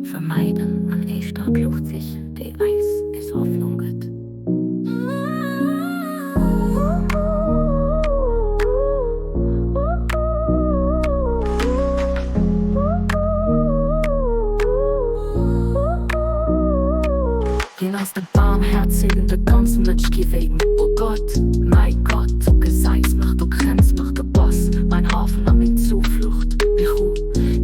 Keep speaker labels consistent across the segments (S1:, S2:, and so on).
S1: Vermeiden an éischter Flucht sich, déi eis es Hoffnung gëtt. Hien ass de Baarmhäerzegen der ganzen Mënschkeet wégen. O Gott, mäi Gott, du gesäis mech, du kenns mech, du bass mäin Hafen a meng Zuflucht. Ich hu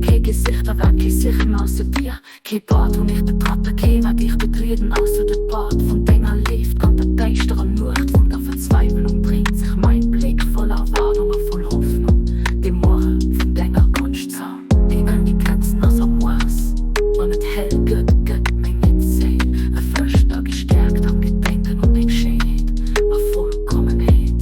S1: kee gesicht a wäert kee sichen ausser dir, kee Pfad hunn ech betratt a kee wäert ich betrieden ausser de Pfad vun denger Léift. An der däischterer Nuecht vun der Verzweiwlung dréint sech mäin Bléck voller Erwaardung a voll Hoffnung dem Muere vun denger Gonscht zou. Déi ouni Grenzen ass a Moies, wann et hell gëtt, gëtt meng midd Séil erfrëscht a gestäerkt am Gedenken un deng Schéinheet a Vollkommenheet.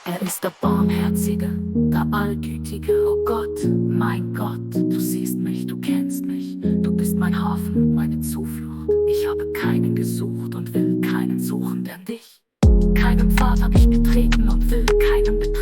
S1: Er ist der Barmherzige, der Allgütige, o Gott, mein Gott. Du siehst mich, du kennst mich, du bist mein Hafen, meine Zuflucht. Ich habe keinen gesucht und will keinen suchen, denn dich. Keinen Pfad habe ich betreten und will keinen betreten.